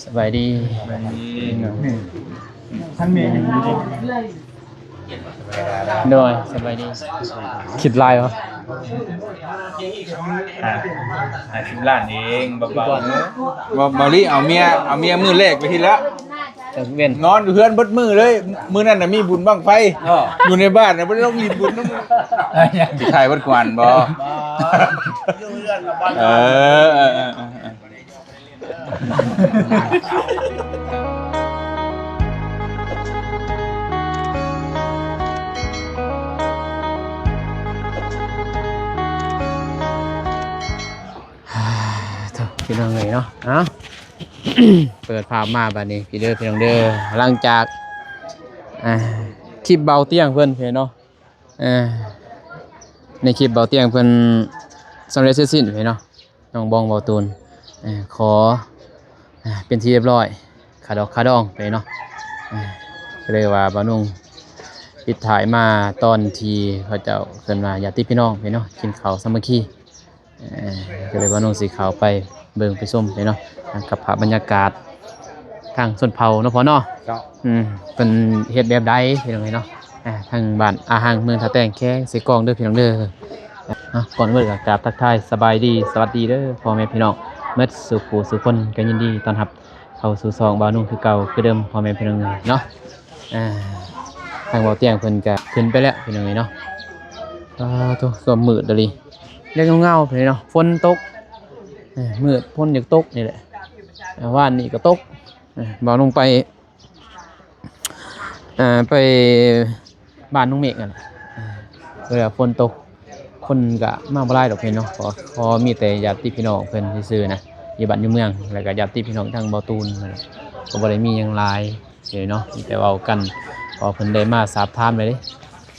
ສະບາຍດີ ທັງແມ່ ໂດຍ ສະບາຍດີ. ຄິດຫຼາຍບໍ່? ຫ້າ ຫ້າສິບລ້ານເອງ ເບົາໆ. ເບົາ ເບົາລີ ເອົາເມຍ ເອົາເມຍມື້ແລກໄປພີ້ລະ ເປັນ ນອນຢູ່ເຮືອນເບິດມື້ເລີຍ. ມື້ນັ້ນນະມີບຸນບັ້ງໄຟ ເອີ ຢູ່ໃນບ້ານນະ ບໍ່ໄດ້ລົງຫຼິ້ນບຸນນຳ. ເອີ ຍັງຊິຂາຍເບິດກວນບໍ່? ບໍ່ ຢູ່ເຮືອນກັບບ້ານ. ເອີ ເອີ ເອີ ເອີ ເອີ. ໂທ້ ພີ່ນ້ອງເອີຍເນາະ ເອົາ ເປີດພາບມາບາດນີ້ ພີ່ເດີ ພີ່ນ້ອງເດີ ຫຼັງຈາກ ອ່າ ຄລິບເບົາຕຽງເພິ່ນເນາະ ອ່າ ໃນຄລິບເບົາຕຽງເພິ່ນສຳເລັດເສັດສິ້ນເນາະ ນ້ອງບອງ ເບົາຕູນ ເອີ ຂໍ ອ່າ ເປັນທີ່ຮຽບຮ້ອຍ ຄ່າດອກຄ່າດອງໄປເນາະ ອ່າ ກໍເລີຍວ່າບ່າວນຸ່ງປິດທ້າຍມາຕອນທີ່ເຂົາເຈົ້າເອີ້ນວ່າຍາດຕິພີ່ນ້ອງໄປເນາະ ກິນເຂົ້າສາມັກຄີ ເອີ ກໍເລີຍວ່ານ້ອງຊິເຂົ້າໄປເບິ່ງໄປຊົມເນາະ ກັບພາບບັນຍາກາດທາງຊົນເຜົ່າເນາະພໍ່ເນາະ. ເຈົ້າ ອືມ ເພິ່ນເຮັດແບບໃດພີ່ນ້ອງເອີຍເນາະ ອ່າ ທາງບ້ານອາຮັງ ເມືອງທ່າແຕງ ແຂວງເຊກອງເດີພີ່ນ້ອງເດີ. ອ່າ ກ່ອນອື່ນກໍກາບທັກທາຍສະບາຍດີ ສະຫວັດດີເດີພໍ່ແມ່ພີ່ນ້ອງໝົດສູ່ຜູ້ສູ່ຄົນ ກໍຍິນດີຕ້ອນຮັບເຂົ້າສູ່ຊ່ອງບ່າວນຸ່ງຄືເກົ່າຄືເດີມ ພໍ່ແມ່ພີ່ນ້ອງເອີຍເນາະ. ອ່າ ທາງເບົາຕຽງເພິ່ນກະຂຶ້ນໄປແລ້ວພີ່ນ້ອງເອີຍເນາະ. ອ່າ ໂທ້ ສ່ວນມືດອີ່ຫຼີ ແດດເຫງົາໆ ພີ່ນ້ອງເນາະ ຝົນຕົກ ເອີ ມືດ ຝົນຢາກຕົກນີ້ແຫຼະ. ອ່າ ວານນີ້ກໍຕົກ ເອີ ເບົາລົງໄປ ອ່າ ໄປບ້ານນ້ອງເມກນັ້ນ ເອີ ເວລາຝົນຕົກ ຄົນກະມາບໍ່ຫຼາຍດອກພີ່ນ້ອງເນາະ ເພາະ ເພາະມີແຕ່ຍາດຕິພີ່ນ້ອງເພິ່ນຊື່ໆນະ ຢູ່ບ້ານຢູ່ເມືອງ ແລ້ວກະຍາດຕິພີ່ນ້ອງທາງເບົາຕູນນັ້ນແຫຼະ ກໍບໍ່ໄດ້ມີຫຍັງຫຼາຍເນາະ ມີແຕ່ເວົ້າກັນ ເພາະເພິ່ນໄດ້ມາສາບຖາມແລ້ວເດ້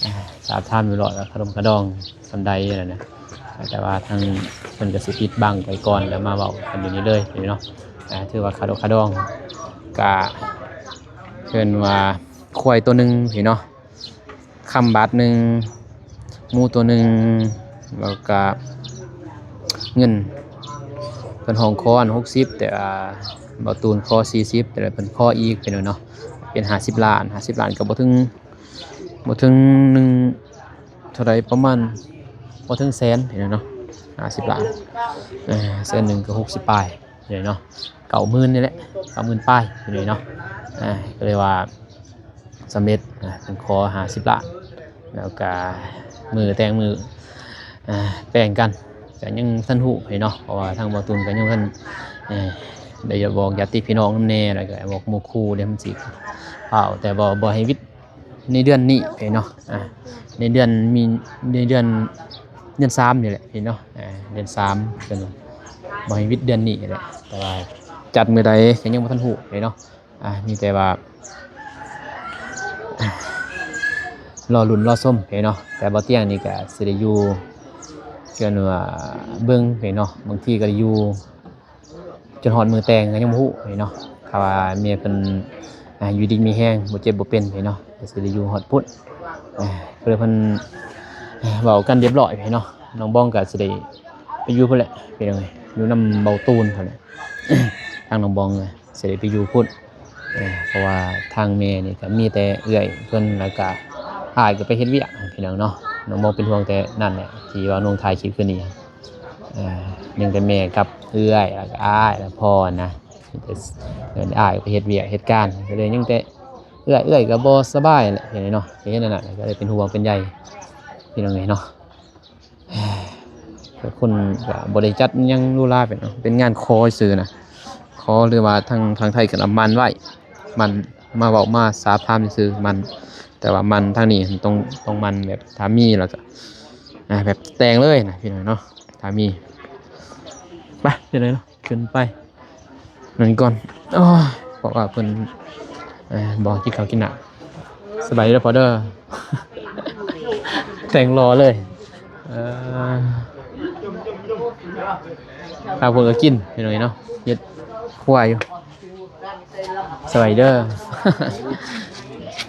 ອ່າ ສາບຖາມຢູ່ຫຼອດ ຂະດົມຂະດອງສ່ຳໃດຫັ້ນນະ ແຕ່ວ່າທາງເພິ່ນກໍຊິປິດບັງໄປກ່ອນ ແລ້ວມາເວົ້າກັນຢູ່ນີ້ເລີຍເນາະ. ອ່າ ຖືວ່າຂະດົມຂະດອງກະເອີ້ນວ່າຄວາຍໂຕໜຶ່ງເນາະ ຄຳບາດໜຶ່ງ ໝູໂຕໜຶ່ງ ແລ້ວກະເງິນ ເພິ່ນຮ້ອງຂໍອັນຫົກສິບ ແຕ່ວ່າເບົາຕູນຂໍສີ່ສິບ ແຕ່ວ່າເພິ່ນຂໍອີກເນາະ ເປັນຫ້າສິບລ້ານ ຫ້າສິບລ້ານກໍບໍ່ເຖິງ ບໍ່ເຖິງໜຶ່ງ ເທົ່າໃດ ປະມານບໍ່ເຖິງແສນເນາະ ຫ້າສິບລ້ານ ເອີ ແສນໜຶ່ງກໍຫົກສິບປາຍເນາະ ເກົ້າໝື່ນນີ້ແຫຼະ ເກົ້າໝື່ນປາຍເນາະ. ອ່າ ກໍເລີຍວ່າ ສຳເລັດ ອ່າ ເພິ່ນຂໍຫ້າສິບລ້ານ ແລ້ວກະມື້ແຕ່ງມື້ ອ່າ ແປງກັນ ກະຍັງບໍ່ທັນຮູ້ເນາະ ເພາະວ່າທາງເບົາຕູນກະຍັງບໍ່ທັນ ເອີ ໄດ້ບອກຍາດຕິພີ່ນ້ອງນຳແດ່ ແລ້ວກະບອກໝູ່ຄູ່ເດ້ ມັນຊິຟ້າວ ແຕ່ບໍ່ ບໍ່ໃຫ້ວິດໃນເດືອນນີ້ເນາະ ອ່າ ໃນເດືອນມີ ໃນເດືອນ ເດືອນສາມນີ້ແຫຼະເນາະ ອ່າ ເດືອນສາມ ເພິ່ນບໍ່ໃຫ້ວິດເດືອນນີ້ແຫຼະ ແຕ່ວ່າຈັດມື້ໃດກະຍັງບໍ່ທັນຮູ້ເນາະ. ອ່າ ມີແຕ່ວ່າ ອ່າ ລໍລຸ້ນລໍຊົມເນາະ ແຕ່ເບົາຕຽງນີ້ກະຊິໄດ້ຢູ່ ເອີ້ນວ່າເບິ່ງເນາະ ບາງທີກໍໄດ້ຢູ່ຈົນຮອດມື້ແຕ່ງກໍຍັງບໍ່ຮູ້ເນາະ ຖ້າວ່າເມຍເພິ່ນ ອ່າ ຢູ່ດີມີແຮງ ບໍ່ເຈັບບໍ່ເປັນເນາະ ກໍຊິໄດ້ຢູ່ຮອດພຸ້ນ ອ່າ ເພິ່ນ ເພິ່ນ ອ່າ ເວົ້າກັນຮຽບຮ້ອຍເນາະ ນ້ອງບອງກໍຊິໄດ້ໄປຢູ່ພຸ້ນແຫຼະ ພີ່ນ້ອງເອີຍ ຢູ່ນຳເບົາຕູນພຸ້ນແຫຼະ ທາງນ້ອງບອງ ຊິໄດ້ໄປຢູ່ພຸ້ນ ເອີ ເພາະວ່າທາງແມ່ນີ້ກໍມີແຕ່ເອື້ອຍເພິ່ນ ແລ້ວກໍອ້າຍກໍໄປເຮັດວຽກ ພີ່ນ້ອງເນາະ. ນ້ອງບໍ່ເປັນຫ່ວງແຕ່ນັ້ນແຫຼະ ທີ່ວ່ານ້ອງຖ່າຍຄລິບຄືນນີ້ ເອີ ຍັງແຕ່ແມ່ກັບເອື້ອຍ ແລ້ວກໍອ້າຍ ແລ້ວພໍ່ນະ ມີແຕ່ເອື້ອຍ ອ້າຍໄປເຮັດວຽກເຮັດການ ກໍເລີຍຍັງແຕ່ເອື້ອຍ ເອື້ອຍກໍບໍ່ສະບາຍແຫຼະ ເຫັນເນາະ ເຮັດນັ້ນນະ ກໍເລີຍເປັນຫ່ວງເປັນໃຍ ພີ່ນ້ອງເອີຍເນາະ. ແຕ່ຄົນກໍບໍ່ໄດ້ຈັດຫຍັງຫຼູຫຼາເປັນ ເປັນງານຂໍຊື່ນະ ຂໍ ຫຼືວ່າທາງ ທາງໄທເອີ້ນວ່າໝັ້ນໄວ້ ໝັ້ນ ມາເວົ້າມາສາບຖາມຊື່ໝັ້ນ ແຕ່ວ່າໝັ້ນທາງນີ້ຕ້ອງ ຕ້ອງໝັ້ນແບບຖ້າມີແລ້ວກໍ ອ່າ ແບບແຕ່ງເລີຍນະ ພີ່ນ້ອງເນາະ ຖ້າມີ ໄປ ຈັ່ງໃດເນາະ ຂຶ້ນໄປ ນັ້ນກ່ອນ ໂອ້ຍ ເພາະວ່າເພິ່ນ ເອີ ບໍ່ກິນເຂົ້າກິນນ້ຳ. ສະບາຍດີເດີພໍ່ເດີ ແຕ່ງຫຼໍ່ເລີຍ ເອີ ພາເພິ່ນກໍກິນ ພີ່ນ້ອງເນາະ ເຮັດຄົວຢູ່ ສະບາຍດີເດີ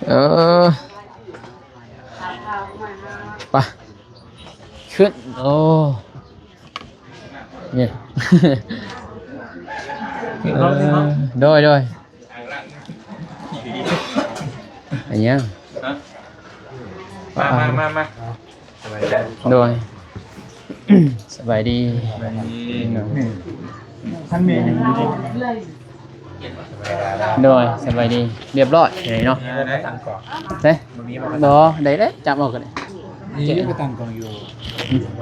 ເອີ ໄປ ຂຶ້ນ ໂອ້ ນີ້ ເອີ ໂດຍ ໂດຍ ອັນຫຍັງ? ຮະ? ມາ ມາ ມາ ມາ ໂດຍ ສະບາຍດີ ສະບາຍດີ ທັງແມ່ ໂດຍ ສະບາຍດີ ລຽບຮ້ອຍເນາະ ເດ້ ບໍ່ ໄດ້ເດ້ ຈັບເອົາກໍໄດ້ ນີ້ກໍຕັ້ງກ້ອງຢູ່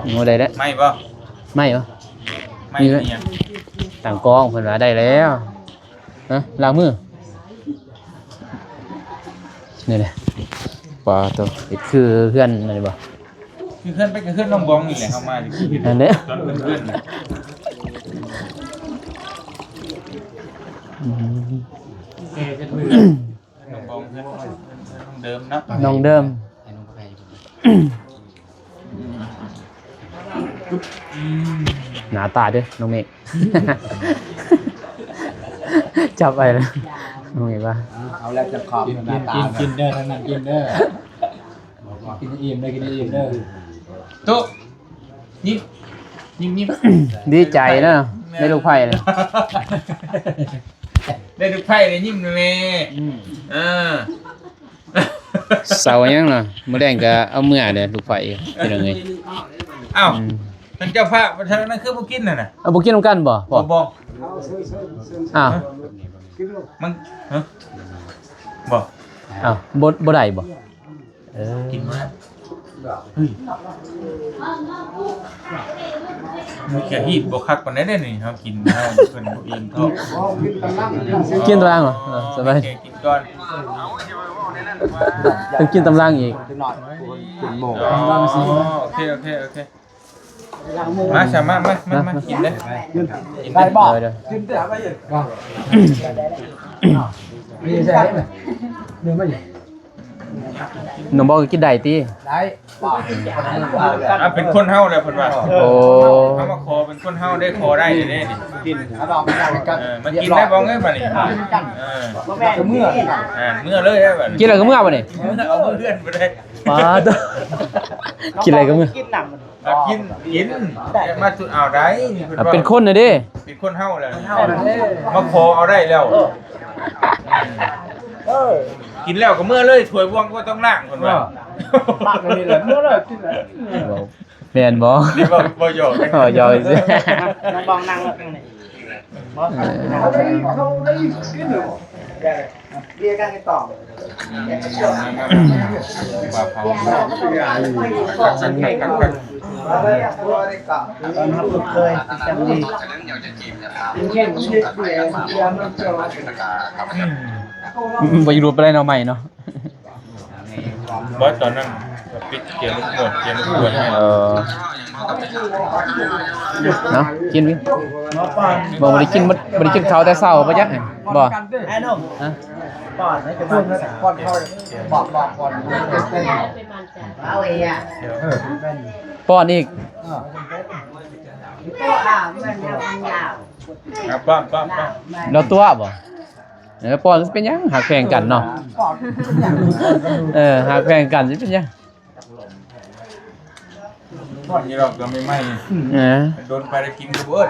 ໂອ້ ໄດ້ແລ້ວ ໄມ້ບໍ່? ໄມ້ບໍ່? ໄມ້ອີ່ຫຍັງ? ຕັ້ງກ້ອງ ເພິ່ນວ່າໄດ້ແລ້ວ ຮະ ລ້າງມື ນີ້ແຫຼະ ປາໂຕ ເຮັດຄືເຮືອນນັ້ນບໍ່? ຄືເຮືອນ ໄປຄືເຮືອນນ້ອງບອງນີ້ແຫຼະ ເຮົາມາຢູ່ ນັ້ນແຫຼະ ຕອນເພິ່ນເຮືອນນະ ອືມ ເອີ ເຮັດມື ນ້ອງບອງເຮືອນ ເຮືອນນ້ອງເດີມເນາະ ນ້ອງເດີມ ໜ້າຕາເດີ້ນ້ອງເມກ ຈັບໄປແລ້ວ ນ້ອງເມກວ່າ ເອົາແລ້ວຈະຂອບ ກິນ ກິນ ກິນເດີ້ ທາງນັ້ນກິນເດີ້ ກິນໃຫ້ອີ່ມເດີ້ ກິນໃຫ້ອີ່ມເດີ້ ໂຕະ ຍິ້ມ ຍິ້ມ ຍິ້ມ ດີໃຈເນາະ ແມ່ນ ໄດ້ລູກໃພ້ເລີຍ ໄດ້ລູກໃພ້ເລີຍຍິ້ມແດ່ ອືມ ເອີ ເຊົາຫຍັງເນາະ ມື້ແລງກໍເອົາເມືອເດີ້ລູກໃພ້ ພີ່ນ້ອງເອີຍ ອ້າວ ອືມ ທ່ານເຈົ້າພາບ ທາງນັ້ນຄືບໍ່ກິນຫັ້ນນະ ເອົາ ບໍ່ກິນນຳກັນບໍ່? ບໍ່ ບໍ່ ອ້າວ ມັນ ຮະ ບໍ່ ອ້າວ ບໍ່ ບໍ່ໄດ້ບໍ່? ເອີ ກິນບໍ່ໄດ້ ເຮີ້ຍ ມີແກຮີດບໍ່ຄັກປານໃດເດ້ນີ້ ເຮົາກິນ ເຮົາເພິ່ນບໍ່ອີ່ມທ້ອງ ກິນຕາລາງເນາະ ເອີ ສະບາຍ ກິນກ່ອນ ຕ້ອງກິນຕາລາງອີກ ອໍ ໂອເຄ ໂອເຄ ໂອເຄ ມາຊະ ມາ ມາ ມາ ມາ ກິນເດີ້ ກິນເດີ້ ໄດ້ບໍ່? ເອີ ເດີ ກິນເດີ້ ມີໃສ່ເດີ ເດີມາຢູ່ ນ້ອງບອກກໍກິນໄດ້ຕິ? ໄດ້ ອ່າ ເປັນຄົນເຮົາແລ້ວເພິ່ນວ່າ ໂອ້ ເຮົາມາຂໍເປັນຄົນເຮົາໄດ້ ຂໍໄດ້ເດ້ນີ້ ກິນ ເອີ ມາກິນໄດ້ບໍ່ເອີຍບັດນີ້ ເອີ ເມື່ອ ອ່າ ເມື່ອເລີຍໄດ້ບັດນີ້ ກິນແລ້ວກໍເມື່ອບັດນີ້ ເມື່ອ ເອົາເຮືອນບໍ່ໄດ້ ປາດ ກິນແລ້ວກໍເມື່ອ ກິນນຳ ອ່ະ ກິນ ກິນ ມາຈຸດເອົາໄດ້ ເປັນຄົນນະເດ້ ເປັນຄົນເຮົາແຫຼະ ມາຂໍເອົາໄດ້ແລ້ວ ເອີ ກິນແລ້ວກໍເມືອເລີຍ ຖ້ວຍບ່ວງກໍຕ້ອງລ້າງເພິ່ນວ່າ ເອີ ປາກນີ້ແຫຼະ ເມືອເລີຍ ກິນແລ້ວ ແມ່ນບໍ່? ນີ້ບໍ່ ບໍ່ຢອກເດ້ ເອີ ຢອກຊື່ ນ້ອງບອງນັ່ງລົງນີ້ ບໍ່ຢູ່ລົດບໍ່ໄດ້ເນາະ ໃໝ່ເນາະ. ບໍ່ ຕອນນັ້ນກໍປິດກຽວລົບກວນ ກຽວລົບກວນໃຫ້ ເອີ ເນາະ ກິນວິ ບໍ່ ບໍ່ໄດ້ກິນ ບໍ່ໄດ້ກິນເຂົ້າແຕ່ເຊົ້າບໍ່ຈັກ ບໍ່ ອ້າຍໜຸ່ມ ຮະ ປ້ອນໃຫ້ກັນ ປ້ອນເຂົ້າ ບອກ ບອກກ່ອນ ເອົາອີກ ປ້ອນອີກ ເອີ ປ້ອນ ປ້ອນ ລາວຕົວະບໍ່? ເອີ ປ້ອນ ຊິເປັນຫຍັງ ຮັກແພງກັນເນາະ ເອີ ຮັກແພງກັນຊິເປັນຫຍັງ ປ້ອນຢູ່ດອກ ກໍໃໝ່ໆ ເອີ ດົນໄປໄດ້ກິນກໍບໍ່ເອີດ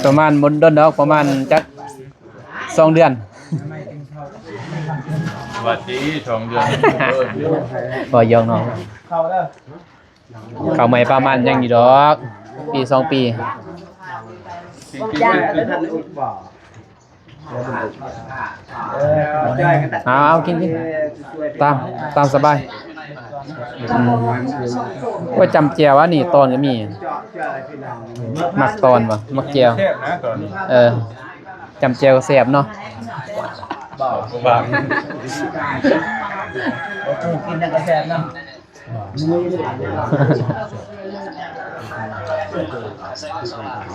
ປະມານບໍ່ດົນດອກ ປະມານຈັກສອງເດືອນ ວ່າຕິສອງເດືອນ ເອີ ບໍ່ຢອກນ້ອງ ເຂົ້າເດີ ເຂົ້າໃໝ່ປະມານຍັງຢູ່ດອກ ປີສອງປີ ເອົາ ເອົາ ກິນ ກິນ ຕາມ ຕາມສະບາຍ ອືມ ວ່າຈຳແຈ່ວ ອັນນີ້ຕອນກໍມີ ມັກຕອນບໍ່ ມັກແຈ່ວ ແຊບນະຕອນນີ້ ເອີ ຈຳແຈ່ວກໍແຊບເນາະ ບໍ່ບາງ ກິນຫຍັງກໍແຊບເນາະ.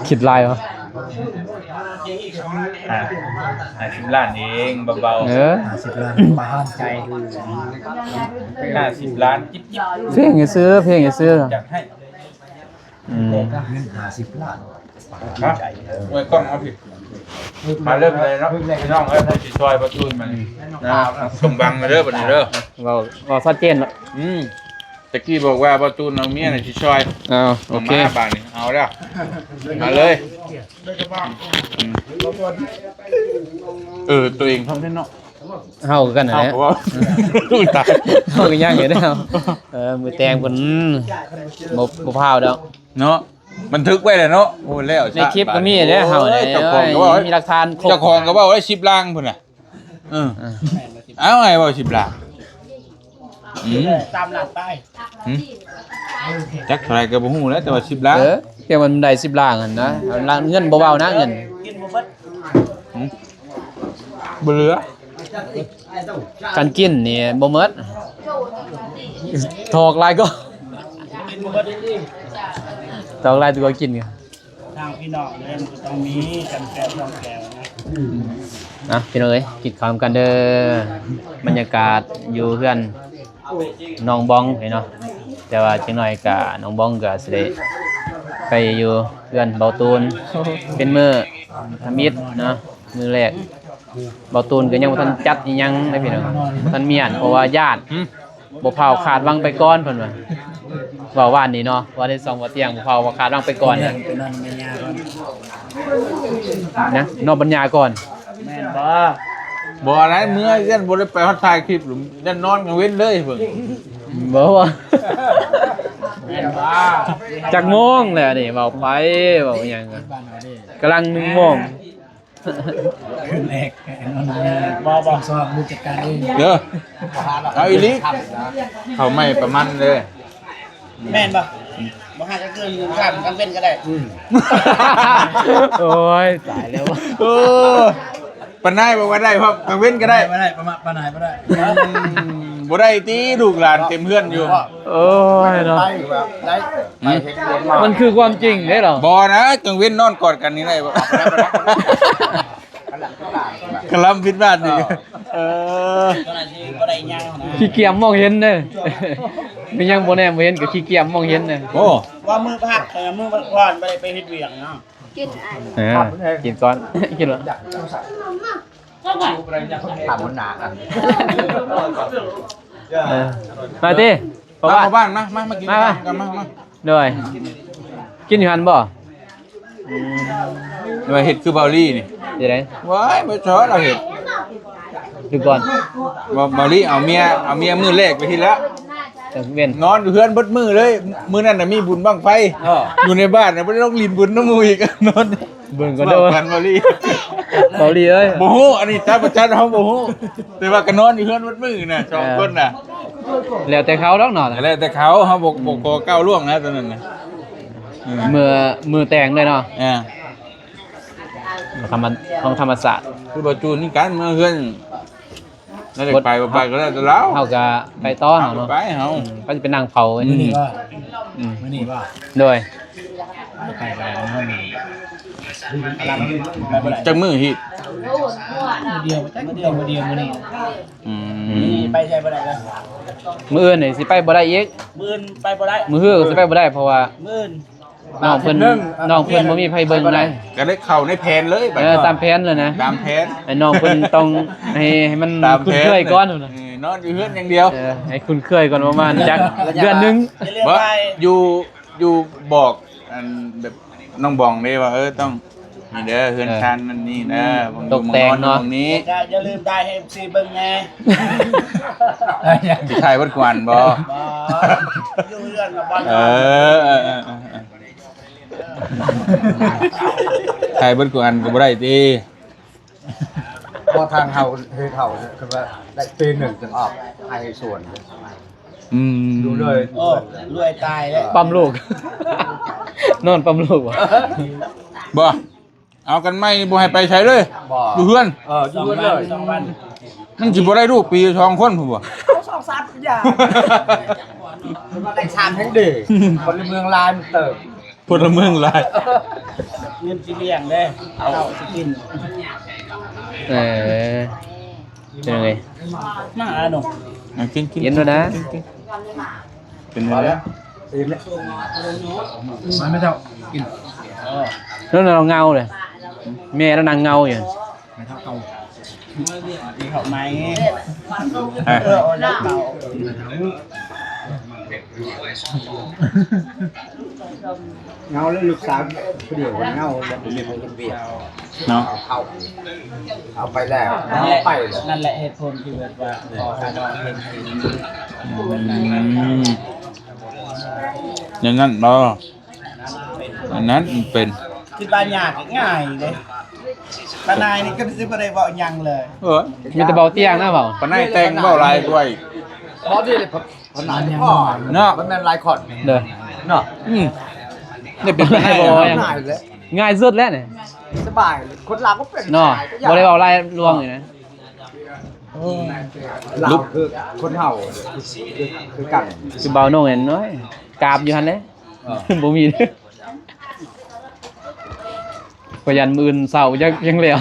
ຄິດຫຼາຍວະ ຫ້າ ຫ້າສິບລ້ານເອງ ເບົາໆ ເອີ ຫ້າສິບລ້ານ ປະຫານໃຈ ຫ້າສິບລ້ານ ຈິບໆ ເພງຊື່ໆ ເພງຊື່ໆ ຈັດໃຫ້ ອືມ ເງິນຫ້າສິບລ້ານ ຮະ ໂອ້ຍ ກ້ອງເອົາຜິດ ມາເລີ່ມເລີຍເນາະ ພີ່ນ້ອງເອີຍ ຜູ້ຊິຊ່ອຍບໍ່ທູນມານີ້ນະ ສົມຫວັງເດີບັດນີ້ເດີ ເວົ້າ ເວົ້າຊັດເຈນເນາະ ອືມ. ຕະກີ້ບອກວ່າບໍ່ຕູນເອົາເມຍນະຊິຊ່ອຍ. ເອົາ ໂອເຄ ມາບາດນີ້ ເອົາແລ້ວ ມາເລີຍ. ເອີ ຕົວເອງພ້ອມແທ້ເນາະ. ເຮົາຄືກັນນັ້ນແຫຼະ ເຮົາກໍວ່າ ເຮົາກໍຍັງຢູ່ເດ້. ເອີ ມື້ແຕ່ງເພິ່ນບໍ່ ບໍ່ພ້າວດອກເນາະ. ບັນທຶກໄວ້ແລ້ວເນາະ. ໂອ້ ແລ້ວ ໃນຄລິບກໍມີເດ້ເຮົານີ້. ເຈົ້າຂອງກໍເວົ້າ ມີຫຼັກຖານຄົບ ເຈົ້າຂອງກໍເວົ້າໄດ້ສິບລ້ານພຸ້ນນະ. ເອີ ເອົາໃຫ້ເວົ້າສິບລ້ານ. ອືມ ສາມລ້ານປາຍ. ຫຶ ຈັກເທົ່າໃດກໍບໍ່ຮູ້ແຫຼະ ແຕ່ວ່າສິບລ້ານ. ເອີ ແຕ່ມັນໄດ້ສິບລ້ານຫັ້ນນະ ເງິນບໍ່ເວົ້ານະ ເງິນ ກິນບໍ່ເບິດ. ຫຶ ບໍ່ເຫຼືອ. ຄັນກິນນີ້ບໍ່ໝົດ ຖອກຫຼາຍກວ່າ ຖອກຫຼາຍກວ່າກິນ. ທາງພີ່ນ້ອງເດ້ ມັນກໍຕ້ອງມີກັນແກ້ວສອງແກ້ວນະ. ອ່ະ ພີ່ນ້ອງເອີຍ ກິນຂ້າວນຳກັນເດີ. ບັນຍາກາດຢູ່ເຮືອນນ້ອງບອງເນາະ ແຕ່ວ່າຈັກໜ້ອຍກະນ້ອງບອງກະຊິໄດ້ໄປຢູ່ເຮືອນເບົາຕູນ ເປັນມື້ທຳອິດເນາະ ມື້ແລກ. ເບົາຕູນກໍຍັງບໍ່ທັນຈັດອີ່ຫຍັງເດ້ພີ່ນ້ອງ ບໍ່ທັນມ້ຽນ ເພາະວ່າຢ້ານ ບໍ່ພ້າວຄາດຫວັງໄປກ່ອນເພິ່ນວ່າ ເວົ້າວານນີ້ເນາະ ວ່າໄດ້ສອງບໍ່ຕຽງ ບໍ່ພ້າວວ່າຄາດຫວັງໄປກ່ອນນະ. ໄປນອນນຳແມ່ຍ່າກ່ອນນະ ນອນບັນຍາກ່ອນ. ແມ່ນບໍ່? ບໍ່ໄດ້ເມືອ ຢ້ານບໍ່ໄດ້ໄປຮອດຖ່າຍຄລິບ ຢ້ານນອນກາງເວັນເລີຍເພິ່ນ. ບໍ່ວ່າ ແມ່ນບໍ່? ຈັກໂມງແລ້ວນີ້ ເວົ້າໄປ ເວົ້າຫຍັງ ກຳລັງໜຶ່ງໂມງ. ຄືນແລກນອນນຳແມ່ ບໍ່ ບໍ່ ສອງມື້ຈັດການເອງເດີ. ເອົາອີ່ຫຼີ ເຂົ້າໃໝ່ປະມານເດີ. ແມ່ນບໍ່? ບໍ່ຫາກະຄືນຄ່ຳກາງເວັນກໍໄດ້. ອືມ ໂອ້ຍ ຕາຍແລ້ວ. ເອີ ປານນາຍບອກວ່າໄດ້ ເພາະກາງເວັນກໍໄດ້ ບໍ່ໄດ້ ປານນາຍບໍ່ໄດ້. ອືມ ບໍ່ໄດ້ຕິ ລູກຫຼານເຕັມເຮືອນຢູ່. ໂອ້ຍເນາະ ໄດ້ ໄດ້ ໄດ້ເຮັດບຸນມາ ມັນຄືຄວາມຈິງເດ້ເນາະ. ບໍ່ນະ ກາງເວັນນອນກອດກັນນີ້ໄດ້ບໍ່? ກະລຳຜິດບາດນີ້. ເອີ ເຈົ້າໜ້າທີ່ບໍ່ໄດ້ຫຍັງນະ ຂີ້ກຽມມອງເຫັນເດີ. ມີຫຍັງບໍ່ແນມບໍ່ເຫັນກໍຂີ້ກຽມມອງເຫັນເດີ. ໂອ້ ວ່າມື້ພັກ ເອີ ມື້ພັກຜ່ອນບໍ່ໄດ້ໄປເຮັດວຽກເນາະ. ກິນອັນ ເອີ ກິນກ່ອນ ກິນແລ້ວ ຖາມຫົວໜ້າອັນ ເອີ ມາຕິ ເຂົ້າບ້ານ ເຂົ້າບ້ານ ມາ ມາ ມາກິນ ມາ ກັນ ມາ ມາ ໂດຍ ກິນຢູ່ຫັ້ນບໍ່? ອືມ ວ່າເຮັດຄືເບົາລີນີ້ ຊິໄດ້ ວ້າຍ ບໍ່ຊອດລາວເຮັດ ຄືກ່ອນ ເບົາ ເບົາລີເອົາເມຍ ເອົາເມຍມື້ແລກໄປທີ່ລະ ກາງເວັນ ນອນຢູ່ເຮືອນເບິດມື້ເລີຍ. ມື້ນັ້ນນະມີບຸນບັ້ງໄຟ ເອີ ຢູ່ໃນບ້ານນະ ບໍ່ໄດ້ລົງຫຼິ້ນບຸນນຳໝູ່ອີກ ນອນ ເບິ່ງກ່ອນເດີ ເວົ້າກັນເບົາລີ ເບົາລີເອີຍ ບໍ່ຮູ້ ອັນນີ້ຈັກບໍ່ຈັກເຮົາບໍ່ຮູ້ ແຕ່ວ່າກໍນອນຢູ່ເຮືອນເບິດມື້ນະ ສອງ ເອີ ຄົນນະ. ແລ້ວແຕ່ເຂົາດອກເນາະ ແລ້ວແຕ່ເຂົາ ເຮົາບໍ່ ອືມ ບໍ່ຂໍກ້າວລ່ວງນະ ຕອນນັ້ນນະ. ເອີ ມື້ ມື້ແຕ່ງເລີຍເນາະ ເອີ ທຳມະ ຂອງທຳມະຊາດ ຄືບໍ່ຈູນກັນ ເມືອເຮືອນ ລາວຢາກໄປບໍ່ໄປກໍແລ້ວແຕ່ລາວ ເຮົາກໍໄປຕໍ່ເຮົາເນາະ ໄປເຮົາ ອືມ ໄປຊິໄປນັ່ງເຝົ້າ ມື້ນີ້ບໍ່? ອືມ ມື້ນີ້ບໍ່? ໂດຍ ໄປກໍໄດ້ເນາະ ຈັກມື້ຮີດ? ມື້ດຽວ ຈັກມື້ດຽວ ມື້ດຽວ ມື້ນີ້ ອືມ ມື້ນີ້ໄປໃສບໍ່ໄດ້ເລີຍ ມື້ອື່ນນີ້ຊິໄປບໍ່ໄດ້ອີກ ມື້ອື່ນໄປບໍ່ໄດ້ ມື້ຮືກໍຊິໄປບໍ່ໄດ້ ເພາະວ່າ ມື້ອື່ນ ນ້ອງເພິ່ນ ນ້ອງເພິ່ນບໍ່ມີໃຜເບິ່ງນະ ກໍໄດ້ເຂົ້າໃນແຜນເລີຍ ເອີ ຕາມແຜນເລີຍນະ ຕາມແຜນ ໃຫ້ນ້ອງເພິ່ນຕ້ອງໃຫ້ ໃຫ້ມັນຄຸ້ນເຄີຍກ່ອນ ເອີ ນອນຢູ່ເຮືອນຢ່າງດຽວ ເອີ ໃຫ້ຄຸ້ນເຄີຍກ່ອນປະມານຈັກເດືອນໜຶ່ງ ບໍ່ ຢູ່ ຢູ່ບອກ ອັນ ແບບ ນ້ອງບອງເດ້ວ່າ ເອີ ຕ້ອງ ນີ້ເດີ ເຮືອນ ເອີ ຊານນັ້ນນີ້ເດີ ໝ່ອງຢູ່ ຕົກແຕ່ງເນາະ ໝ່ອງນອນ ໝ່ອງນີ້ ຢ່າ ຢ່າລືມຖ່າຍໃຫ້ເອັຟຊີເບິ່ງແດ່ ຊິຖ່າຍເບິດກວນບໍ່? ບໍ່ ຢູ່ເຮືອນກໍບໍ່ນອນ ເອີ ເອີ ເອີ ເອີ ຖ່າຍເບິດກວນກໍບໍ່ໄດ້ຕິ ບໍ່ ທາງເຮົາເຮັດເຮົາ ຄືວ່າໄດ້ປີໜຶ່ງຈຶ່ງອອກໄຮ່ສວນ ອືມ ຢູ່ເລີຍ ໂອ້ ລວຍຕາຍແລ້ວ ປ້ຳລູກ ນອນປ້ຳລູກບໍ່? ບໍ່ ເອົາກັນໃໝ່ ບໍ່ໃຫ້ໄປໃສເລີຍ ບໍ່ ຢູ່ເຮືອນ ເອີ ຢູ່ເຮືອນເລີຍ ສອງວັນ ມັນຊິບໍ່ໄດ້ລູກປີສອງຄົນພຸ້ນບໍ່? ເອົາສອງສາມຢ່າງ ໄດ້ສາມແຮງເດ ຄົນໃນເມືອງຫຼາຍມັນເຕີບ ພົນລະເມືອງຫຼາຍ ເງິນຊິລ້ຽງເດ້ ເອົາຊິກິນ ເອີ ເປັນຫຍັງເອີຍ? ມາອາໜຸ ມາກິນ ກິນ ກິນໂລດນະ ກິນ ກິນ ເປັນຫຍັງ? ອີ່ມແລ້ວ ມາແມ່ເຖົ້າ ກິນ ເອີ ນັ້ນລາວເຫງົາເລີຍ ແມ່ລາວນັ່ງເຫງົາຢູ່ ແມ່ເຖົ້າເກົ່າ ທີ່ເຂົາໃໝ່ ເອີ ເອີ ເອີ ລາວເກົ່າ ແມ່ເຖົ້າ ເງົາແລ້ວລູກສາວຜູ້ດຽວເງົາ ແລ້ວບໍ່ມີໃຜເຮັດວຽກເນາະ ເອົາ ເອົາໄປແລ້ວ ນັ້ນແຫຼະ ໄປແລ້ວ ນັ້ນແຫຼະເຫດຜົນທີ່ແບບວ່າຂໍຫານ້ອງເຮັດ ອືມ ຢ່າງນັ້ນບໍ່? ອັນນັ້ນເປັນ ຄິດວ່າຍາກງ່າຍເດ້ ປ້ານາຍນີ້ກໍຊິບໍ່ໄດ້ເວົ້າຫຍັງເລີຍ ເອີຍ ມີແຕ່ເວົ້າຕຽງນະເວົ້າ ປ້ານາຍແຕ່ງເວົ້າຫຼາຍກວ່າອີກ ເວົ້າດີເດ້ ຂະໜາດພໍ່ເນາະ ມັນແມ່ນຫຼາຍຄົນເດີ ເນາະ ອືມ ໄດ້ເປັນໄປໄດ້ ງ່າຍເລີຍ ງ່າຍສຸດແລ້ວນີ້ ສະບາຍເລີຍ ຄົນລາວບໍ່ເປັນເນາະ ບໍ່ໄດ້ເວົ້າຫຼາຍລວງນີ້ນະ ລາວຄືຄົນເຮົາຄືກັນ ຄືເບົານົງນັ້ນນ້ອຍ ກາບຢູ່ຫັ້ນແຫຼະ ເອີ ບໍ່ມີ ຂ້ອຍຢ້ານມື້ອື່ນເຊົ້າຈັກຍັງແລ້ວ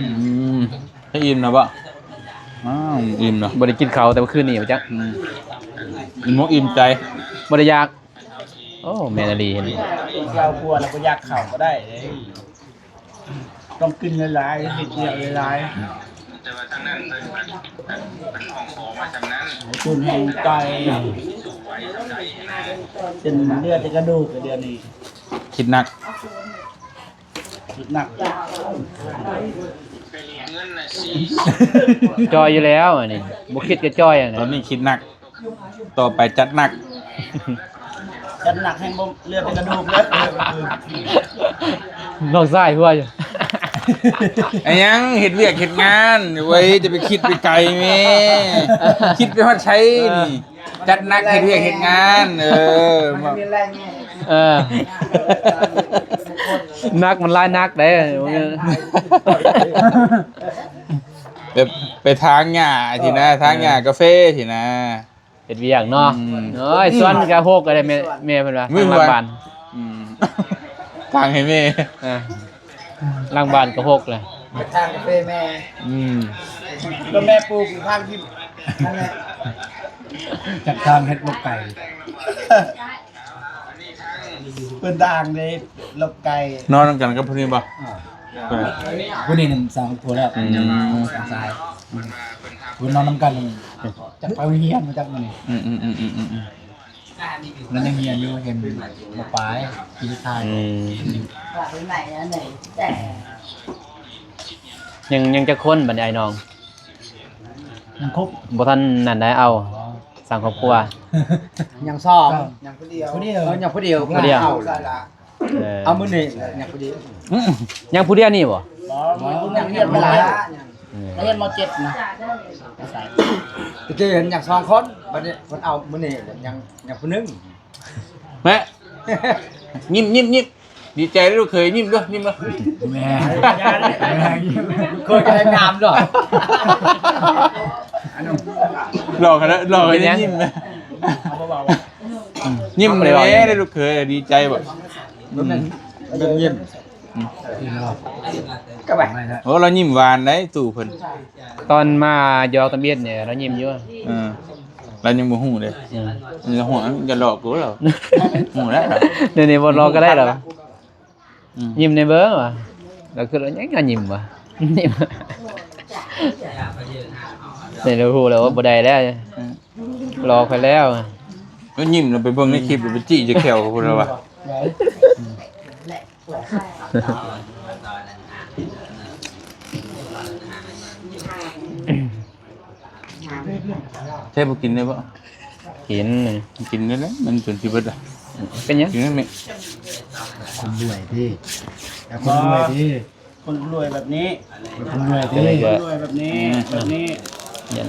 ອືມ ໄດ້ອີ່ມແລ້ວບໍ່? ອ້າວ ອີ່ມແລ້ວ ບໍ່ໄດ້ກິນເຂົ້າແຕ່ມື້ຄືນນີ້ບໍ່ຈັກ ອືມ ອີ່ມອົກອີ່ມໃຈ ບໍ່ໄດ້ຢາກ ໂອ້ ແມ່ນອີ່ຫຼີ ເຈົ້າຄົວລະບໍ່ຢາກເຂົ້າກໍໄດ້ເດ້ ຕ້ອງກິນຫຼາຍໆ ເຮັດວຽກຫຼາຍໆ ແຕ່ວ່າທາງນັ້ນເພິ່ນ ເພິ່ນຫ້ອງຂໍມາຊ່ຳນັ້ນ ໃຫ້ຕຸນໃຫ້ໄກ່ ເສັ້ນເລືອດໃນກະດູກ ດຽວນີ້ ຄິດໜັກ ຄິດໜັກ ຈ່ອຍຢູ່ແລ້ວອັນນີ້ ບໍ່ຄິດກໍຈ່ອຍອັນນີ້ ຕອນນີ້ຄິດໜັກ ຕໍ່ໄປຈັດໜັກ ຈັດໜັກແຮງບໍ່ເຫຼືອແຕ່ກະດູກເລີຍ ນ້ອງຊາຍຫົວຢູ່ ອາຫຍັງ ເຮັດວຽກເຮັດງານເວີຍ ຈະໄປຄິດໄປໄກແມ້ ຄິດໄປຮອດໃສນີ້ ຈັດໜັກເຮັດວຽກເຮັດງານ ເອີ ເອີ ໜັກມັນຫຼາຍໜັກເດ້ ແບບໄປຖາງຫຍ້າຊີ້ນະ ຖາງຫຍ້າກາເຟຊີ້ນະ ເຮັດວຽກເນາະ ອືມ ໂອ້ຍ ສວນກະຮົກກໍໄດ້ແມ່ ແມ່ເພິ່ນວ່າ ທາງຫຼັງບ້ານ ອືມ ທາງໃຫ້ແມ່ ອ່າ ຫຼັງບ້ານກໍຮົກແຫຼະ ທາງກາເຟແມ່ ອືມ ກໍແມ່ປູກທາງທີ່ ນັ້ນແຫຼະ ຈັດທາງເຮັດລົກໄກ່ ເພິ່ນຕ່າງເດ້ ລົກໄກ່ ນອນນຳກັນກັບຜູ້ນີ້ບໍ່? ອ່າ ເອີ ຜູ້ນີ້ນຳສອງຄົນແລ້ວ ອືມ ສອງຊາຍ ອືມ ເພິ່ນນອນນຳກັນ ຈັກໄປໂຮງຮຽນມາຈັກມື້ນີ້ ອືມໆ ມັນຍັງຮຽນຢູ່ ຮຽນ ມ.ປາຍ ປີສຸດທ້າຍ ອືມ ຍັງ ຍັງຈັກຄົນບັດນີ້ອ້າຍນ້ອງ? ຍັງຄົບ ບໍ່ທັນນັ້ນໃດ ເອົາ ອໍ ສ້າງຄອບຄົວ ຍັງສອງ ຍັງຜູ້ດຽວ ຜູ້ດຽວ ເອີ ຍັງຜູ້ດຽວ ຜູ້ດຽວ ເອົາ ເອີ ເອົາມື້ນີ້ຍັງຜູ້ດຽວ ອືມ ຍັງຜູ້ດຽວນີ້ບໍ່? ບໍ່ ຍັງຮຽນບໍ່ຫຼາຍ ເອີ ຮຽນ ມ.ເຈັດ ນະ ຕະກີ້ຍັງສອງຄົນ ບັດນີ້ເພິ່ນເອົາມື້ນີ້ຍັງ ຍັງຜູ້ໜຶ່ງ ແມ່ ຍິ້ມໆໆ ດີໃຈເດີ້ລູກເຂີຍ ຍິ້ມເດີ້ ຍິ້ມເດີ້ ແມ່ ແມ່ ເຂີຍກໍໄດ້ງາມເນາະ ຫຼອກກັນເນາະ ຫຼອກກັນຍິ້ມນະ ຍິ້ມແດ່ເດີ້ລູກເຂີຍ ດີໃຈບໍ່? ອືມ ຍິ້ມ ອືມ ໂອ້ ລາວຍິ້ມຫວານໄດ໋ ຕູ້ເພິ່ນ ຕອນມາຢອກທຳອິດນີ້ລາວຍິ້ມຢູ່ ເອີ ລາວຍັງບໍ່ຮູ້ເດ້ ເອີ ລາວຮູ້ ຢ່າຫຼອກກູລາວ ຮູ້ແລ້ວ ດຽວນີ້ບໍ່ຫຼອກກໍໄດ້ລາວ ອືມ ຍິ້ມແດ່ເບິ່ງວ່າ ລາວຄືລາວຍັງຍິ້ມວ່າ ຍິ້ມ ນີ້ລາວຮູ້ແລ້ວວ່າບໍ່ໄດ້ແລ້ວ ເອີ ຫຼອກຂ້ອຍແລ້ວ ລາວຍິ້ມ ລາວໄປເບິ່ງໃນຄລິບ ລາວໄປຈີ້ຈະແຂ້ວພຸ້ນລະວ່າ ໃຊ່ບໍ່ກິນໄດ້ບໍ່? ກິນ ກິນໄດ້ແຫຼະ ມັນຈົນຊິເບິດລະ ເປັນຫຍັງ? ກິນໄດ້ແມ່ ຄົນລວຍເດ້ ຄົນລວຍເດ້ ຄົນລວຍແບບນີ້ ຄົນລວຍເດ້ ຄົນລວຍແບບນີ້ ອືມ ແບບນີ້ ຢ່າ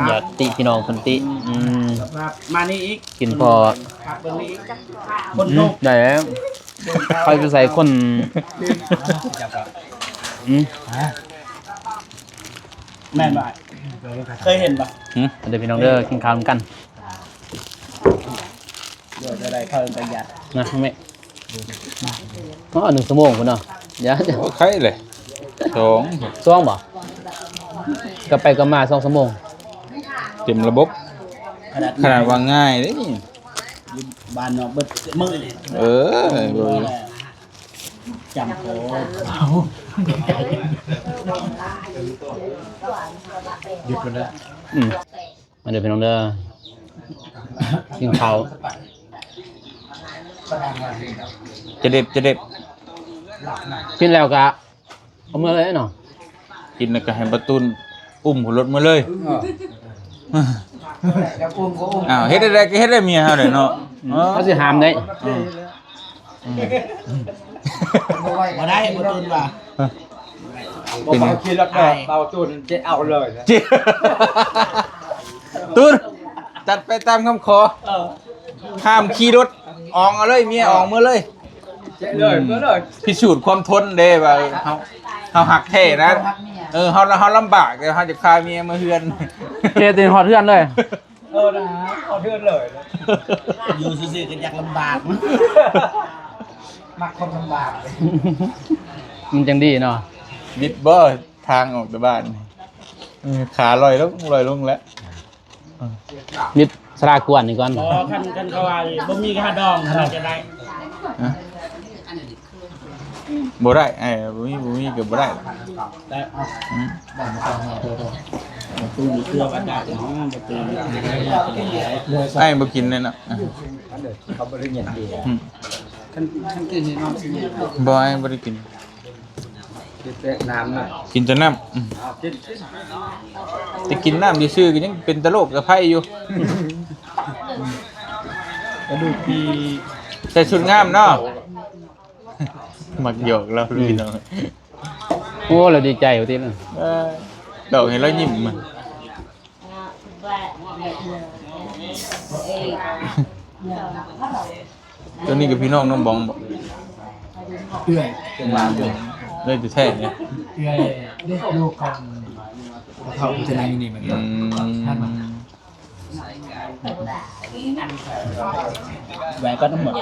ຢ່າຕິພີ່ນ້ອງເພິ່ນຕິ ອືມ ສະພາບ ມານີ້ອີກ ກິນພໍ ຄັກເບິ່ງນີ້ອີກ ຄົນ ອືມ ທຸກ ໄດ້ແລ້ວ ໃຜໄປໃສ່ຄົນ ອືມ ແມ່ນບໍ່? ເຄີຍເຫັນບໍ່? ຫືມ ເດີພີ່ນ້ອງເດີ ກິນເຂົ້ານຳກັນ ເດີ ເດີໄດ້ເຂົ້າໄປຍັດ ນະແມ່ ອໍ ໜຶ່ງຊົ່ວໂມງພຸ້ນເນາະ ຢ່າ ໂອ້ ໄຄເລີຍ ສອງ ສອງບໍ່? ກັບໄປກັບມາສອງຊົ່ວໂມງ ເຕັມລະບົບ ຂະໜາດ ຂະໜາດວ່າງ່າຍເດ້ນີ້ ຢູ່ບ້ານເນາະ ເບິດມື້ ເອີ ເອີ. ຈຳພໍ ເອົາ ຢຸດໄປແລ້ວ ອືມ ມາເດີພີ່ນ້ອງເດີ ກິນເຂົ້າ ຈະເດັດ ຈະເດັດ ກິນແລ້ວກະ ເອົາເມືອເລີຍເນາະ ກິນແລ້ວກໍໃຫ້ປະຕູນອຸ້ມຂຶ້ນລົດເມືອເລີຍ ເອີ ແລ້ວອຸ້ມກໍອຸ້ມ ອ້າວ ເຮັດໄດ້ກໍເຮັດໄດ້ເມຍເຮົາເດ້ເນາະ ເອີ ເຮົາຊິຫ້າມໄດ້ ເອີ ອືມ ບໍ່ໄດ້ ປະຕູນວ່າ ເປັນຫຍັງ? ບໍ່ຂີ່ລົດ ເບົາຕູນຈະເອົາເລີຍ ຕູນ ຈັດໄປຕາມຄຳຂໍ ເອີ ຫ້າມຂີ່ລົດ ອອງເອົາເລີຍ ເມຍອອງເມືອເລີຍ ເອີ ເລີຍ ເມືອເລີຍ ພິສູດຄວາມທົນເດ້ວ່າເຮົາ ເຮົາຮັກແທ້ນະ ເຮົາຮັກເມຍ ເອີ ເຮົາ ເຮົາລຳບາກ ແຕ່ເຮົາຈະພາເມຍມາເຮືອນ ເຮັດໃຫ້ຮອດເຮືອນເລີຍ ເອີນະ ຮອດເຮືອນເລີຍ ຢູ່ຊື່ໆກໍຢາກລຳບາກ ມັກຄົນລຳບາກ ມັນຈັ່ງດີເນາະ ບິດບໍ່ ທາງອອກຈາກບ້ານ ເອີ ຂາລອຍລົງ ລອຍລົງແລ້ວ ບິດສະຫຼາກກວນນີ້ກ່ອນ ບໍ່ ຄັນ ຄັນເຂົາວ່າບໍ່ມີຄ່າດອງ ເຮົາຈະໄດ້ ຮະ? ບໍ່ໄດ້ ເອີ ບໍ່ມີ ບໍ່ມີກໍບໍ່ໄດ້ ແຕ່ ອືມ ອ້າຍບໍ່ກິນເລີຍເນາະ ເຂົາບໍ່ໄດ້ຍິນດີ ອືມ ຄັນ ຄັນກິນນີ້ນ້ອງຊິຍິນ ບໍ່ ອ້າຍບໍ່ໄດ້ກິນ ກິນແຕ່ນ້ຳນະ ກິນແຕ່ນ້ຳ ອືມ ເອົາກິນ ກິນ ແຕ່ກິນນ້ຳຊື່ໆກໍຍັງເປັນຕະໂລກຕະໄພຢູ່ ກະດູກດີ ໃສ່ຊຸດງາມເນາະ ມັກຫຍອກລາວ ອືມ ພີ່ນ້ອງ ໂອ້ ລາວດີໃຈວ່າຕິ ເອີ ດອກໃຫ້ລາວຍິ້ມ ຕົວນີ້ກໍພີ່ນ້ອງນ້ອງບອງບໍ? ເອື້ອຍ ເອື້ອຍແທ້ໆ ເອື້ອຍເດ້ ລູກຂອງພໍ່ເຖົ້າຜູ້ຈະນັ່ງຢູ່ນີ້ເໝືອນກັນ ອືມ ໄວ້ກ່ອນທັງໝົດ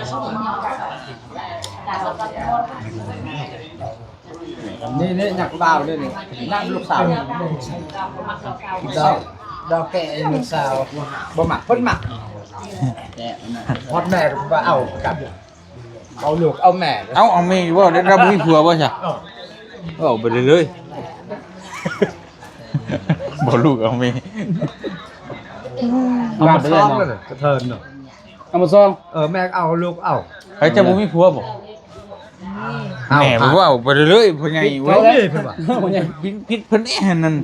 ນີ້ ນີ້ ຍັກບ່າວນີ້ ນີ້ ນັ່ງລູກສາວ ດອກ ດອກແກະລູກສາວ ບໍ່ມັກ ເພິ່ນມັກ ຮອດແມ່ກໍບໍ່ເອົາກັບ ເອົາລູກເອົາແມ່ ເອົາ ເອົາແມ່ຢູ່ບໍ່? ແລ້ວບໍ່ມີຜົວບໍ່ຊະ? ເອີ ເອົາໄປເລີຍ ບໍ່ລູກເອົາແມ່ ເອົາໝົດເລີຍເນາະ ກະເທີນເນາະ ເອົາໝົດຊອງ ເອີ ແມ່ເອົາ ລູກເອົາ ໃຜຈະບໍ່ມີຜົວບໍ່? ເອົາ ແມ່ບໍ່ເວົ້າໄປເລີຍ ພໍ່ໃຫຍ່ ຜິດເພິ່ນວ່າ ພໍ່ໃຫຍ່ ຜິດເພິ່ນແດ່ຫັ້ນນັ້ນ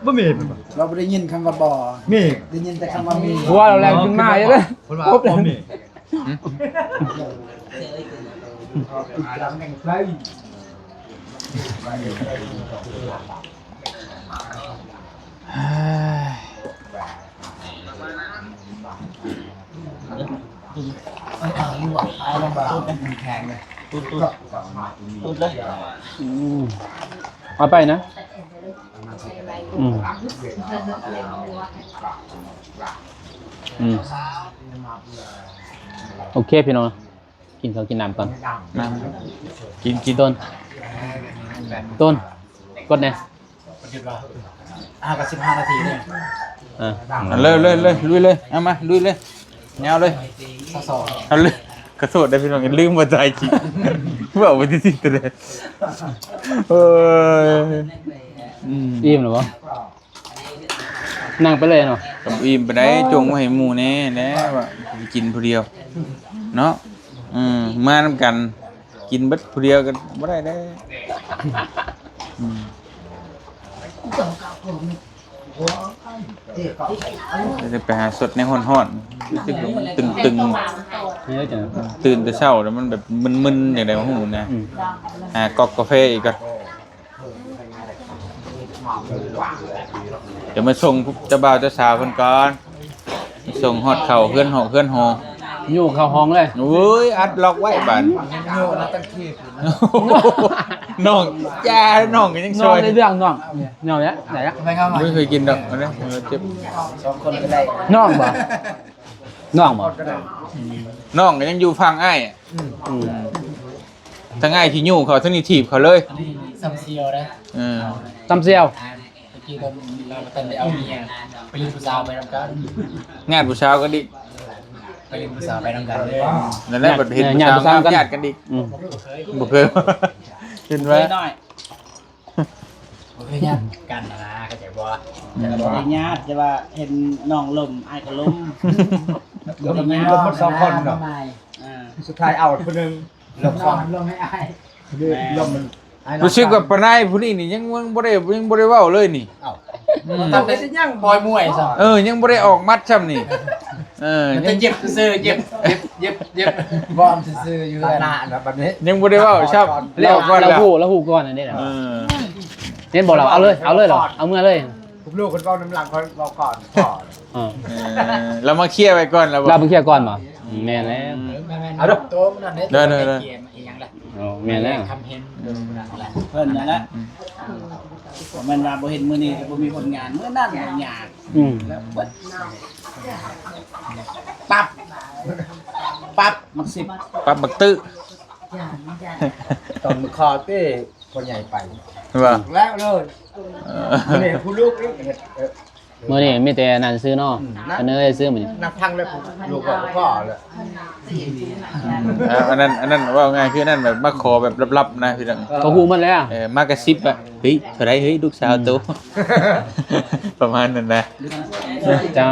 ບໍ່ມີເພິ່ນວ່າ ເຮົາບໍ່ໄດ້ຍິນຄຳວ່າບໍ່ ມີ ໄດ້ຍິນແຕ່ຄຳວ່າມີ ຜົວລາວແລ່ນຂຶ້ນມາເດ້ ເພິ່ນວ່າບໍ່ມີ ຕູດເລີຍ ອືມ ເອົາໄປນະ ອືມ ອືມ ໂອເຄ ພີ່ນ້ອງ. ກິນເຂົ້າກິນນ້ຳກ່ອນ ມາ ກິນ ກິນ ຕົ້ນ ຕົ້ນ ກົດແດ່ ອ່າ ກໍສິບຫ້ານາທີເດ້ ເອີ ເລີຍ ເລີຍ ເລີຍ ລຸຍເລີຍ ເອົາມາ ລຸຍເລີຍ ຍາວເລີຍ ຊາວສອງ ເອົາເລີຍ ຂໍໂທດເດີພີ່ນ້ອງ ລືມວ່າຖ່າຍຄລິບ ເວົ້າໄປຕິດໆ ໂອ້ຍ ອືມ ອີ່ມແລ້ວບໍ່? ນັ່ງໄປເລີຍເນາະ ກໍບໍ່ອີ່ມປານໃດ ຈົ່ງໄວ້ໃຫ້ໝູ່ແດ່ແຫຼະ ວ່າກິນຜູ້ດຽວເນາະ ເອີ ມານຳກັນ ກິນເບິດຜູ້ດຽວກໍບໍ່ໄດ້ເດ້ ອືມ ແຕ່ໄປຫາສົດໃນຮ້ອນໆ ຮູ້ສຶກວ່າມັນຕຶງໆ ຕື່ນແຕ່ເຊົ້າແລ້ວມັນແບບມຶນໆ ຈັ່ງໃດບໍ່ຮູ້ນະ ອືມ ຫາກອກກາເຟອີກກ່ອນ. ດຽວມາສົ່ງເຈົ້າບ່າວເຈົ້າສາວເພິ່ນກ່ອນ ມາສົ່ງຮອດເຂົ້າເຮືອນຫໍ ເຮືອນຫໍ ຍູ້ເຂົ້າຫ້ອງເລີຍ ໂອ້ຍ ອັດລັອກໄວ້ບາດນີ້ ຍູ້ແລ້ວຕັ້ງທີ່ ນ້ອງ ຢ່າ ນ້ອງກໍຍັງຊ່ອຍ ນ້ອງໃນເລື່ອງນ້ອງ ນ້ອງແຫຼະ ໄດ້ລະ ໄປເຂົ້າມາ ບໍ່ເຄີຍກິນດອກ ອັນນີ້ເຈັບ ສອງຄົນກໍໄດ້ ນ້ອງບໍ່? ນ້ອງບໍ່? ນ້ອງກໍຍັງຢູ່ຝັ່ງອ້າຍ ອືມ ອືມ ທາງອ້າຍທີ່ຍູ້ເຂົາ ທາງນີ້ຖີບເຂົາເລີຍ ອັນນີ້ຊ້ຳສ່ຽວເດ້ ເອີ ຊ້ຳສ່ຽວ ອ່າ ຕະກີ້ຕອນລາວບໍ່ທັນໄດ້ເອົາເມຍ ໄປຫຼິ້ນຜູ້ສາວໄປນຳກັນ ຍາດຜູ້ສາວກັນອີກ ໄປຫຼິ້ນຜູ້ສາວໄປນຳກັນເລີຍ ນັ້ນແຫຼະ ຍາດ ບັດເຫັນຜູ້ສາວ ຍາດຜູ້ສາວນຳ ຍາດກັນອີກ ອືມ ບໍ່ເຄີຍ ເປັນວ່ານ້ອຍ ບໍ່ເຄີຍຍາດກັນນະ ເຂົ້າໃຈບໍ່? ອືມ ບໍ່ໄດ້ຍາດ ແຕ່ວ່າເຫັນນ້ອງລົມ ອ້າຍກໍລົມ ບໍ່ໄດ້ຍາດ ລົມກັນສອງຄົນເນາະ ອ່າ ສຸດທ້າຍເອົາຜູ້ໜຶ່ງ ລົມສອງ ລົມໃຫ້ອ້າຍ ລົມ ຮູ້ສຶກວ່າປານາຍຜູ້ນີ້ນີ້ຍັງ ຍັງບໍ່ໄດ້ ຍັງບໍ່ໄດ້ເວົ້າເລີຍນີ້. ເອົ້າ ອືມ ຕ້ອງໄປຊິຍັງປ່ອຍມວຍຊະ ເອີ ຍັງບໍ່ໄດ້ອອກໝັດຊ້ຳນີ້. ເອີ ມັນຈະເຈັບຊື່ໆ ເຈັບ ເຈັບ ເຈັບ ເຈັບ ວອມຊື່ໆຢູ່ ຕາໜ້າແລ້ວບັດນີ້ ຍັງບໍ່ໄດ້ເວົ້າຊ້ຳ ແລ້ວກ່ອນ ລາວຮູ້ ລາວຮູ້ກ່ອນອັນນີ້ນະ. ເອີ ເຫັນບໍ່ລາວ ເອົາເລີຍ ເອົາເລີຍເນາະ ເອົາເມືອເລີຍ. ລູກເພິ່ນເວົ້ານຳຫຼັງ ຂ້ອຍເວົ້າກ່ອນ ເອີ ລາວມາເຄຍໄວ້ກ່ອນ ລາວ ລາວມາເຄຍກ່ອນບໍ່? ແມ່ນແລ້ວ ເອົາເດີ ໂຕມັນນັ້ນເດ້ ເດີໆໆ ເກມອີ່ຫຍັງລະ ໂອ້ ແມ່ນແລ້ວ ຄຳເຫັນ ເພິ່ນນັ້ນແຫຼະ ອືມ ບໍ່ແມ່ນວ່າບໍ່ເຫັນມື້ນີ້ ແລ້ວບໍ່ມີຜົນງານ ມື້ນັ້ນຍາກ ອືມ ແລ້ວເບິດ ປັບ ປັບ ມັກສິບ ປັບບັກຕື້ ຕ້ອງຂໍເຕ້ ພໍ່ໃຫຍ່ໄປ ວ່າ ແລ້ວເລີຍ ເອີ ມື້ນີ້ຜູ້ລູກນີ້ເຮັດ ເອີ ມື້ນີ້ມີແຕ່ນັ້ນຊື່ເນາະ ອືມ ສະເໜີຊື່ມື້ນີ້ ນັບພັງແລ້ວ ລູກບອກພໍ່ແລ້ວ ເອີ ອັນນັ້ນ ອັນນັ້ນເວົ້າງ່າຍຄືນັ້ນ ແບບມາຂໍແບບລັບໆນະ ພີ່ນ້ອງ ເອີ ກໍຮູ້ໝົດແລ້ວ ເອີ ມາກະຊິບອະ ເຮີ້ຍ ເທົ່າໃດເຮີ້ຍ ລູກສາວໂຕ ອືມ ປະມານນັ້ນນະ ຈະ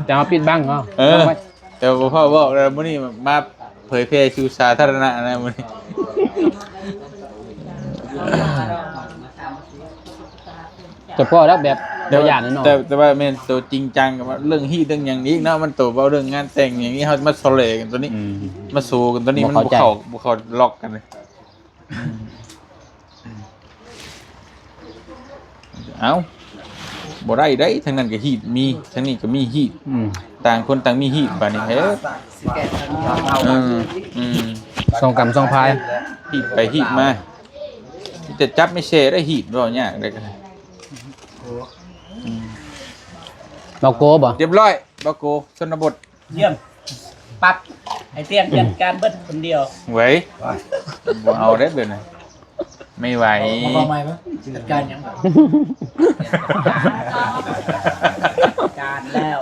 ຈະມາປິດບັງເນາະ ເອີ ແຕ່ບໍ່ພໍບອກແລ້ວ ມື້ນີ້ມາເຜີຍແຜ່ສູ່ສາທາລະນະນະມື້ນີ້ ຈະພໍແລ້ວແບບ ແຕ່ວ່າ ບໍ່ຢ້ານເນາະ ແຕ່ ແຕ່ວ່າແມ່ນໂຕຈິງຈັງກັບເລື່ອງຮີດເລື່ອງຫຍັງນີ້ເນາະ ມັນໂຕເວົ້າເລື່ອງງານແຕ່ງຫຍັງນີ້ ເຮົາມາຊະເຫຼກັນໂຕນີ້ ອືມ ມາໂຊກັນໂຕນີ້ ມັນບໍ່ເຂົ້າ ບໍ່ເຂົ້າລັອກກັນເລີຍ. ເອົ້າ ບໍ່ໄດ້ເດ້ ທາງນັ້ນກໍຮີດມີ ທາງນີ້ກໍມີຮີດ ອືມ ຕ່າງຄົນຕ່າງມີຮີດບາດນີ້ ເອີ ເອີ ອືມ ສອງກຳສອງພາຍ ຮີດໄປຮີດມາ ມີແຕ່ຈັບມີແຊ່ໄດ້ ຮີດເວົ້າຍາກເດ້ ອືມ ເບົາໂກບໍ່? ຮຽບຮ້ອຍ ເບົາໂກ ຊົນນະບົດ. ຢ້ຽມ ປັບ ໄອ້ຕຽງຈັດການເບິດຄົນດຽວ ເວີຍ ບໍ່ເອົາເດ້ເບິດນະ ໄມ່ໄຫວ ຈັດການຫຍັງ ການແລ້ວ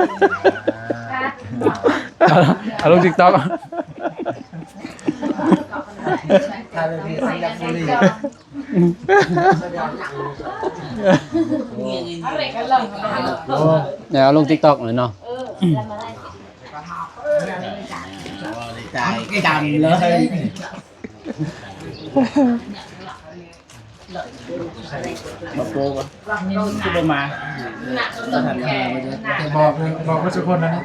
ເອົາລົງ TikTok ດຽວເອົາລົງ TikTok ເລີຍເນາະ ຕາຍ ຈຳເລີຍ ບໍ່ໂປບໍ່ ຄືບໍ່ມາ ບໍ່ທັນມາ ບອກ ບອກທຸກຄົນແລ້ວນະ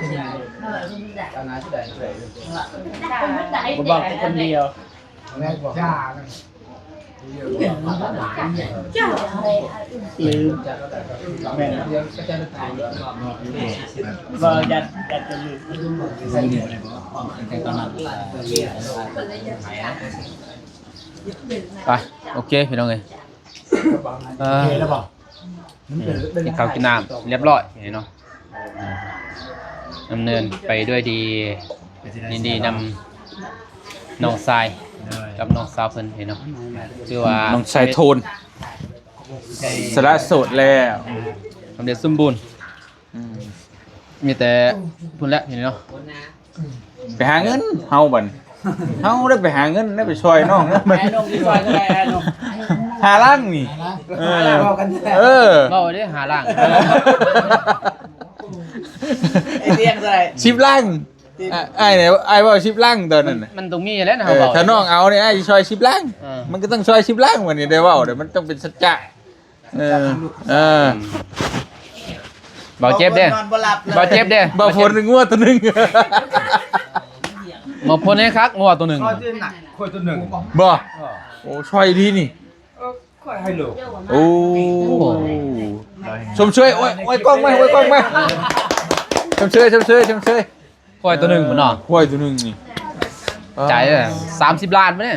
ບໍ່ບອກແຕ່ຄົນດຽວ. ລືມ ແມ່ນ ບໍ່ ຢ້ານ ຢ້ານຈະລືມ ໄປ ໂອເຄ ພີ່ນ້ອງເອີຍ ເອີ ກິນເຂົ້າກິນນ້ຳຮຽບຮ້ອຍເນາະ ດຳເນີນໄປດ້ວຍດີ ຍິນດີນຳນ້ອງຊາຍ ໂດຍ ກັບນ້ອງສາວເພິ່ນເນາະ ຖືວ່ານ້ອງຊາຍໂທນ ສະຫຼະໂສດແລ້ວ ສຳເລັດສົມບູນ ອືມ ມີແຕ່ພຸ້ນແຫຼະເນາະ ໄປຫາເງິນເຮົາບັດ ເຮົາໄດ້ໄປຫາເງິນ ໄດ້ໄປຊ່ອຍນ້ອງ ອ້າຍໜຸ່ມຊິຊ່ອຍເທົ່າໃດອ້າຍໜຸ່ມ ຫ້າລ້ານນີ້ ຫ້າລ້ານ ເອີ ເວົ້າເດ້ ຫ້າລ້ານ ໄອ້ຕຽງເທົ່າໃດ ສິບລ້ານ ສິບ ອ້າຍ ອ້າຍເວົ້າສິບລ້ານຕອນນັ້ນນະ ມັນຕ້ອງມີແຫຼະ ເອີ ເຮົາເວົ້າ ຖ້ານ້ອງເອົານີ້ ອ້າຍຊິຊ່ອຍສິບລ້ານ ເອີ ມັນກໍຕ້ອງຊ່ອຍສິບລ້ານ ບັດນີ້ໄດ້ເວົ້າເດ້ ມັນຕ້ອງເປັນສັດຈະ ເອີ ເອີ ບໍ່ເຈັບເດ້ ບໍ່ເຈັບເດ້ ບໍ່ຝົນງົວໂຕໜຶ່ງ ບໍ່ຝົນໃຫ້ຄັກງົວໂຕໜຶ່ງ ຂ້ອຍໂຕໜຶ່ງ ບໍ່ ເອີ ໂອ້ ຊ່ອຍດີນີ້ ເອີ ຂ້ອຍໃຫ້ໂລ ໂອ້ ໂອ້ ຊົມເຊີຍ ໂອ້ຍ ໂອ້ຍ ກ້ອງມາ ໂອ້ຍ ກ້ອງມາ ຊົມເຊີຍ ຊົມເຊີຍ ຊົມເຊີຍ ຄວາຍໂຕໜຶ່ງພຸ້ນເນາະ ຄວາຍໂຕໜຶ່ງນີ້ ຈ່າຍເລີຍ ສາມສິບລ້ານພຸ້ນເດ້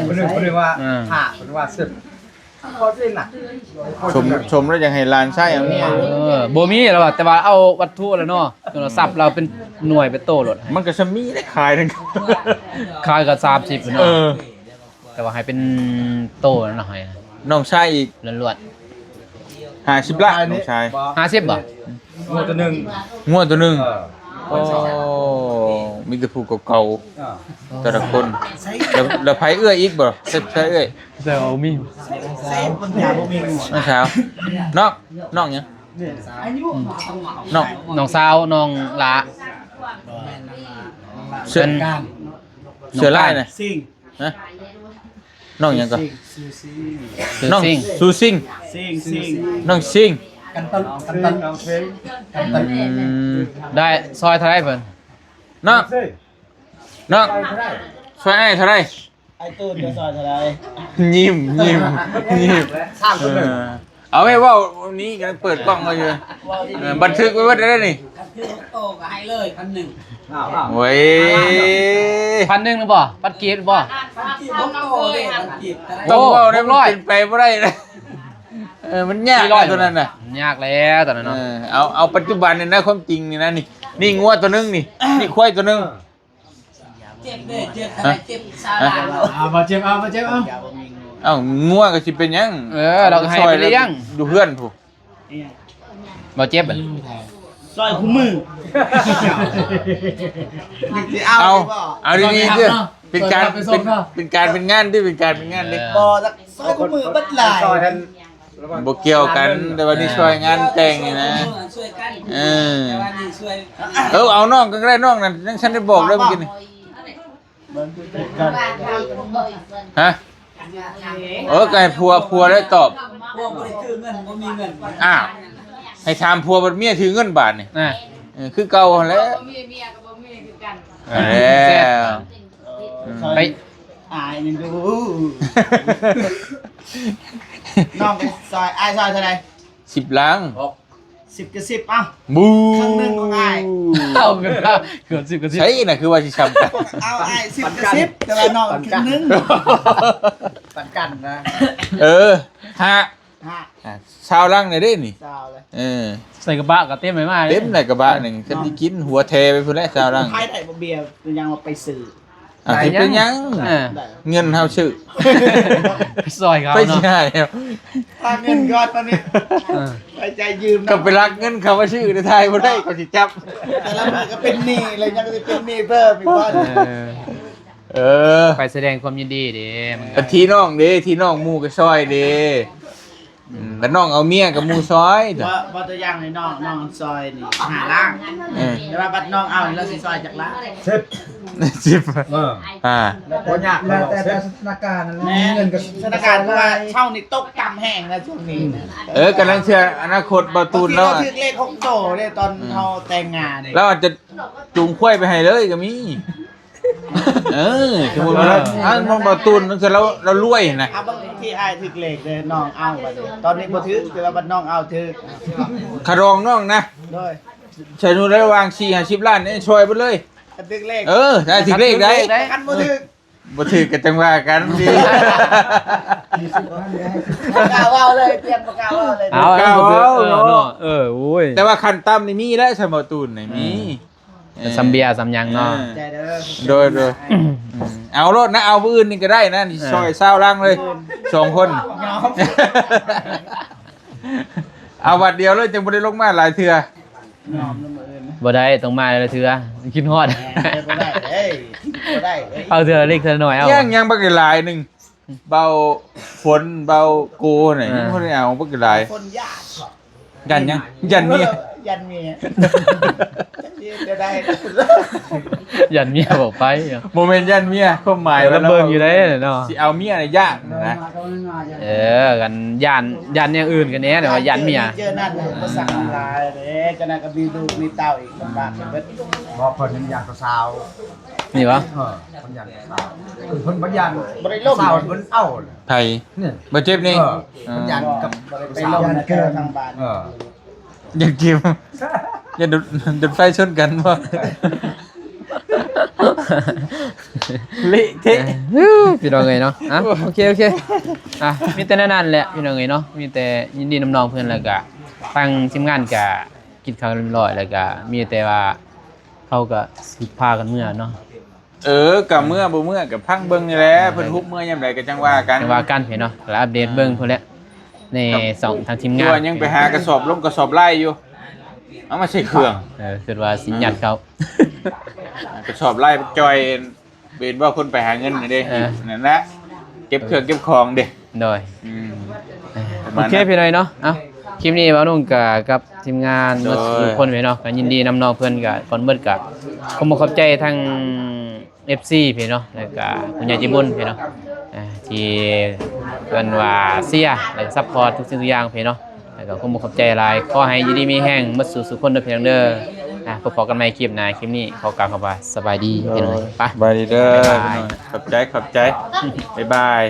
ເພິ່ນ ເພິ່ນວ່າ ເອີ ຖ້າເພິ່ນວ່າເຊິ່ງ ຂໍຊິນະ ຊົມ ຊົມແລ້ວຢາກໃຫ້ຫຼານໃຊ້ເອົາເມຍ ເອີ ບໍ່ມີແລ້ວວ່າ ແຕ່ວ່າເອົາວັດຖຸແລ້ວເນາະ ໂທລະສັບລາວເປັນໜ່ວຍເປັນໂຕໂລດ ມັນກໍຊຳມີໄດ້ຂາຍນັ້ນ ຂາຍກໍສາມສິບພຸ້ນເນາະ ເອີ ແຕ່ວ່າໃຫ້ເປັນໂຕນະ ໃຫ້ນ້ອງຊາຍອີກລ້ວນໆ ຫ້າສິບລ້ານ ນ້ອງຊາຍ ຫ້າສິບບໍ່? ງົວໂຕໜຶ່ງ ງົວໂຕໜຶ່ງ ເອີ ໂອ້ ມີແຕ່ຜູ້ເກົ່າໆ ເອີ ແຕ່ລະຄົນ. ແລ້ວ ແລ້ວໃຜເອື້ອຍອີກບໍ່? ໃຜເອື້ອຍ? ແຕ່ວ່າບໍ່ມີ. ໃສ່ບັນຍາບໍ່ມີ. ນ້ອງສາວ ນ້ອງ ນ້ອງຫຍັງ? ອືມ ນ້ອງ ນ້ອງສາວ ນ້ອງຫຼ້າ. ເສື້ອ ເສື້ອລາຍນະ? ຊິງ ຮະ? ນ້ອງຫຍັງກໍ? ຊື່ຊິງ ນ້ອງ ຊື່ຊິງ ຊູຊິງ ຊິງ ຊິງ ນ້ອງຊິງ ກັນຕັນ ກັນຕັນ ອືມ ໄດ້ ຊອຍເທົ່າໃດເພິ່ນ? ນ້ອງ ນ້ອງ ຊອຍອ້າຍເທົ່າໃດ? ອ້າຍຕູນຈະຊອຍເທົ່າໃດ? ຍິ້ມ ຍິ້ມ ຍິ້ມ. ເອີ ເອົາໄວ້ເວົ້ານີ້ ກຳລັງເປີດກ້ອງເອົາຢູ່. ເອີ ບັນທຶກໄວ້ເບິດແລ້ວນີ້. ຄັນຖືກໂຕກໍໃຫ້ເລີຍ ພັນໜຶ່ງ. ໂອ້ຍ ພັນໜຶ່ງນະບໍ່? ພັນກີບບໍ່? ພັນກີບ ຫົກໂຕເດ້ ພັນກີບ. ຕ້ອງເວົ້າໄດ້ ມັນເປັນໄປບໍ່ໄດ້ນະ. ເອີ ມັນຍາກນະ ໂຕນັ້ນນະ. ຍາກແລ້ວຕອນນັ້ນເນາະ. ເອີ ເອົາ ເອົາປັດຈຸບັນນີ້ນະ ຄວາມຈິງນີ້ນະ. ນີ້ ນີ້ງົວໂຕໜຶ່ງນີ້ ນີ້ຄວາຍໂຕໜຶ່ງ. ເຈັບເດ້ ເຈັບ ຮະ? ເຈັບຊາລາງ. ເອົາ ບໍ່ເຈັບ ເອົາ ບໍ່ເຈັບ ເອົາ. ເອົ້າ ງົວກໍຊິເປັນຫຍັງ? ເອີ ເຮົາກໍໃຫ້ໄປລ້ຽງ ຢູ່ເຮືອນພຸ້ນ. ບໍ່ເຈັບ. ຊອຍຄູ່ມື. ເອົາ ເອົາດີໆ ເດີ ເປັນການ ເປັນ ເປັນການເປັນງານເດີ ເປັນການເປັນງານເດີ. ບໍ່ ຊອຍຄູ່ມືເບິດຫຼາຍ. ບໍ່ກ່ຽວກັນ ແຕ່ວ່ານີ້ຊ່ວຍງານແຕ່ງນີ້ນະ. ເອີ ເອີ ເອົານ້ອງກໍໄດ້ ນ້ອງນັ້ນຍັງທັນໄດ້ບອກເລີຍເມື່ອກີ້ນີ້. ຮະ? ເອີ ກໍໃຫ້ຜົວ ຜົວໄດ້ຕອບ. ອ້າວ ໃຫ້ຖາມຜົວບັດເມຍຖືເງິນບາດນີ້. ເອີ ຄືເກົ່າຫັ້ນແຫຼະ. ເອີ ໄປ ອາຍຍັງດູ. ນ້ອງໄປຊອຍ ອ້າຍຊອຍເທົ່າໃດ? ສິບລ້ານ. ສິບກັບສິບ ເອົ້າ ບູ ເຄິ່ງໜຶ່ງຂອງອ້າຍ. ເອົາ ເກືອບສິບກັບສິບ ໃຊ່ນະ ຄືວ່າຊິຊ້ຳກັນ. ເອົາອ້າຍສິບກັບສິບ ແຕ່ວ່ານ້ອງເຄິ່ງໜຶ່ງ ປັນກັນນະ. ເອີ ຫ້າ ຫ້າ ອ່າ ຊາວລັງນີ້ເດ້ນີ້. ຊາວເລີຍ. ເອີ ໃສ່ກະບະກໍເຕັມໄປມາເດ້. ເຕັມໃນກະບະໜຶ່ງ ຄັນຊິກິນຫົວແທໄປພຸ້ນແຫຼະ ຊາວລັງ. ໃຜໄດ້ບໍ່ເບຍ ຍັງວ່າໄປຊື້. ອ່າ ໄດ້ ຊິເປັນຫຍັງ? ເອີ ເງິນເຮົາຊື້ ໄປຊ່ອຍເຂົາເນາະ. ໄປຊິໃຫ້ ພາເງິນກ່ອນຕອນນີ້. ເອີ ໄປໃຈຢືມ ກໍໄປລັກເງິນເຂົາມາຊື້ໄດ້ ຖ່າຍບໍ່ໄດ້ ເຂົາຊິຈັບ. ແຕ່ລະມື້ກໍເປັນໜີ້ ແລ້ວຍັງຊິເປັນໜີ້ເພີ່ມອີກ. ເອີ ເອີ ໄປສະແດງຄວາມຍິນດີເດ້. ມັນກໍທີ່ນ້ອງເດ້ ທີ່ນ້ອງໝູ່ກໍຊ່ອຍເດ້. ອືມ ແລ້ວນ້ອງເອົາເມຍກັບໝູ່ຊ່ອຍ. ບໍ່ ບໍ່ ຕົວຢ່າງໃຫ້ນ້ອງ ນ້ອງຊ່ອຍນີ້ຫ້າລ້ານ. ເອີ ແຕ່ວ່າບັດນ້ອງເອົານີ້ລາວຊິຊ່ອຍຈັກລ້ານ? ສິບ ສິບ. ເອີ ອ່າ ບໍ່ຍາກ. ແລ້ວແຕ່ສະຖານະການນັ້ນແຫຼະ. ແມ່ນ ມີເງິນກັບສະຖານະການ ເພາະວ່າເຮົານີ້ຕົກຕ່ຳແຮງນະຊ່ວງນີ້. ເອີ ກຳລັງເຊື່ອອະນາຄົດບ່າວຕູນເນາະ ຖືກເລກຫົກໂຕເດ້ ຕອນເຮົາແຕ່ງງານນີ້ ລາວອາດຈະຈູງຄວາຍໄປໃຫ້ເລີຍກໍມີ. ເອີ ສົມມຸດວ່າ ເອີ ອັນນ້ອງບ່າວຕູນ ລາວ ລາວລວຍນະ. ອ່າ ບາງທີອ້າຍຖືກເລກເດ້ ນ້ອງເອົາບັດນີ້. ຕອນນີ້ບໍ່ຖືກ ແຕ່ວ່າບັດນ້ອງເອົາຖືກ. ຄ່າດອງນ້ອງນະ. ໂດຍ. ໃຊ້ເງິນໄດ້ລະຫວ່າງສີ່ຫ້າສິບລ້ານນີ້ ຊ່ອຍເບິດເລີຍ ຄັນຖືກເລກ. ເອີ ຖ້າຖືກເລກໄດ້. ຄັນບໍ່ຖືກ ບໍ່ຖືກກໍຈັ່ງວ່າກັນ. ບໍ່ກ້າເວົ້າເລີຍ ຕຽມບໍ່ກ້າເວົ້າເລີຍ. ເອົາ ບໍ່ກ້າເວົ້າເນາະ. ເອີ ໂອ້ຍ ແຕ່ວ່າຂັ້ນຕ່ຳນີ້ມີແລ້ວ ສຳລັບຕູນນີ້ມີ. ເອີ ສຳເບຍສຳຫຍັງເນາະ. ເອີ ໂດຍ ໂດຍ. ເອົາໂລດນະ ເອົາມື້ອື່ນນີ້ກໍໄດ້ນະ ນີ້ ເອີ ຊ່ອຍຊາວລັງເລີຍ ສອງຄົນ. ເອົາບາດດຽວເລີຍ ຈັ່ງບໍ່ໄດ້ລົງມາຫຼາຍເທື່ອ. ບໍ່ໄດ້ ຕ້ອງມາຫຼາຍເທື່ອ ຄິດຮອດ. ບໍ່ໄດ້ເດ້ ບໍ່ໄດ້ເດ້. ເອົາເທື່ອເລັກເທື່ອນ້ອຍເອົາ. ຍັງ ຍັງບັກຫຼາຍໜຶ່ງ. ເບົາຝົນ ເບົາໂກນີ້ ເອີ ຍັງບໍ່ໄດ້ເອົາບັກຫຼາຍ. ຝົນຢ້ານ ຢ້ານຫຍັງ? ຢ້ານເມຍ ຢ້ານເມຍ. ຢ້ານເມຍບອກໄປ. ບໍ່ແມ່ນຢ້ານເມຍ ຄວາມໝາຍວ່າລາວເບິ່ງຢູ່ເດ້ເນາະ ຊິເອົາເມຍນະ ຢ້ານນະ. ເອີ ກັນຢ້ານ ຢ້ານແນວອື່ນກໍແນ່ ແຕ່ວ່າຢ້ານເມຍ. ເຈີນັ້ນອຸປະສັກຫຼາຍເດ້ ຈະນັ້ນກໍມີລູກມີເຕົ້າອີກ ລຳບາກໄປເບິດ. ບໍ່ ເພິ່ນຍັງຢ້ານສາວ. ນີ້ຫວາ? ເອີ ເພິ່ນຢ້ານສາວ ເພິ່ນບໍ່ຢ້ານ ບໍ່ໄດ້ລົມ ສາວເພິ່ນເອົາ. ໃຜ? ນີ້ ບໍ່ເຈັບນີ້. ເອີ ເອີ ເພິ່ນຢ້ານກັບ ບໍ່ໄດ້ໄປລົມນະ ທາງບ້ານ. ເອີ ຢ້ານເກມ ຢ້ານໂດນ ໂດນໄຟຊົນກັນບໍ່? ເລະເທະ ພີ່ນ້ອງເອີຍເນາະ. ອ່ະ ໂອເຄ ໂອເຄ ອ່ະ ມີແຕ່ແນວນັ້ນແຫຼະ ພີ່ນ້ອງເອີຍເນາະ. ມີແຕ່ຍິນດີນຳນ້ອງເພິ່ນ ແລ້ວກະທາງທີມງານກະ ກິນເຂົ້າຮຽບຮ້ອຍ ແລ້ວກະມີແຕ່ວ່າເຮົາກໍຊິພາກັນເມືອເນາະ. ເອີ ກໍເມືອບໍ່ເມືອກໍຟັງເບິ່ງນີ້ແຫຼະ ເພິ່ນຮຸບເມືອຍາມໃດກໍຈັ່ງວ່າກັນ ຈັ່ງວ່າກັນເນາະ. ແລ້ວອັບເດດເບິ່ງພຸ້ນແຫຼະ ໃນຊ່ອງທາງທີມງານ ຍັງໄປຫາກະສອບລົງກະສອບລາຍຢູ່. ເອົາມາໃສ່ເຄື່ອງ ເອີ ຄິດວ່າຊິຍັດເຂົ້າ ກະສອບໄລ່ໄປຈ່ອຍ ເປັນບໍ່ຄົນໄປຫາເງິນເດ້ ເອີ ນັ້ນແຫຼະ ເກັບເຄື່ອງເກັບຂອງເດ້ ໂດຍ ອືມ ເອີ ປະມານນັ້ນ ໂອເຄ ພີ່ນ້ອງເນາະ ເອົ້າ ຄລິບນີ້ບ່າວນຸ່ງກະກັບທີມງານ ໂດຍ ໝົດທຸກຄົນເນາະ ກະຍິນດີນຳນ້ອງເພິ່ນ ກະກ່ອນເບິດກະຂໍຂອບໃຈທາງ ເອັຟຊີ ພີ່ເນາະ ແລ້ວກະຜູ້ໃຫຍ່ໃຈບຸນ ພີ່ເນາະ ເອີ ທີ່ເພິ່ນວ່າເຊຍ ແລ້ວກະຊັບພອດທຸກສິ່ງທຸກຢ່າງ ພີ່ເນາະ ແລ້ວກະຂໍຂອບໃຈຫຼາຍ ຂໍໃຫ້ຢູ່ດີມີແຮງໝົດສູ່ສູ່ຄົນເດີ ພີ່ນ້ອງເດີ ອ່າ ພົບພໍ້ກັນໃໝ່ຄລິບໜ້າ ຄລິບນີ້ຂໍກ່າວຄຳວ່າສະບາຍດີ ໂດຍ ພີ່ນ້ອງ ໄປ ສະບາຍດີເດີ ບາຍບາຍ ພີ່ນ້ອງ ຂອບໃຈ ຂອບໃຈ ບາຍບາຍ.